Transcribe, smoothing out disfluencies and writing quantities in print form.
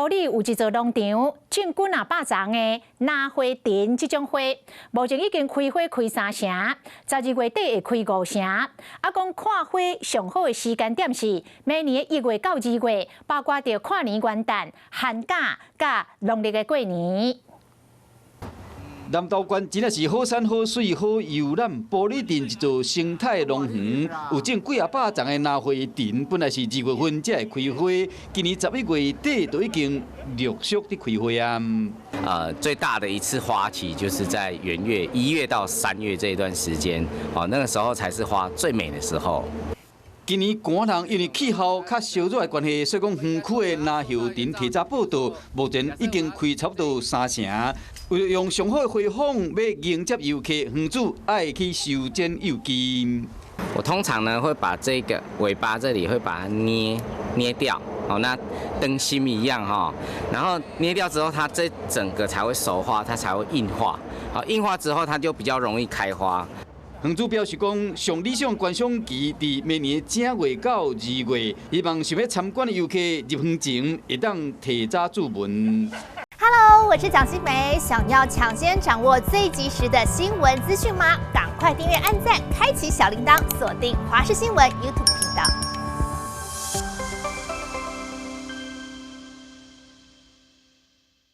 埔里有一座農場，種幾若百叢的蘭花藤這種花，目前已經開花開三成，12月底會開五成。啊，講看花上好的時間點是每年的1月到2月，包括著跨年元旦、寒假佮農曆的過年。南投縣真正是好山好水好遊覽，埔里鎮一座生態農園，有種幾仔百叢的蘭花藤，本來是2月份才會開花，今年11月底就已經陸續佇開花啊。最大的一次花期就是在元月1月到3月這一段時間，哦，那個時候才是花最美的時候。今年寒冷，因為氣候較燒熱的關係，所以講園區的蘭花藤提早報到，目前已經開差不多三成。為了用上好的花風，欲迎接遊客，園主愛去修剪幼枝。我通常呢會把這個尾巴這裡會把它捏捏掉，哦，那燈芯一樣哈，然後捏掉之後，它這整個才會熟化，它才會硬化。好，硬化之後，它就比較容易開花。園主表示講，上理想觀賞期佇每年正月到2月，希望想欲參觀的遊客入園前會當提早注文。 Hello，我是蔣新梅，想要搶先掌握最及時的新聞資訊嗎？趕快訂閱、按讚、開啟小鈴鐺，鎖定華視新聞 YouTube 頻道。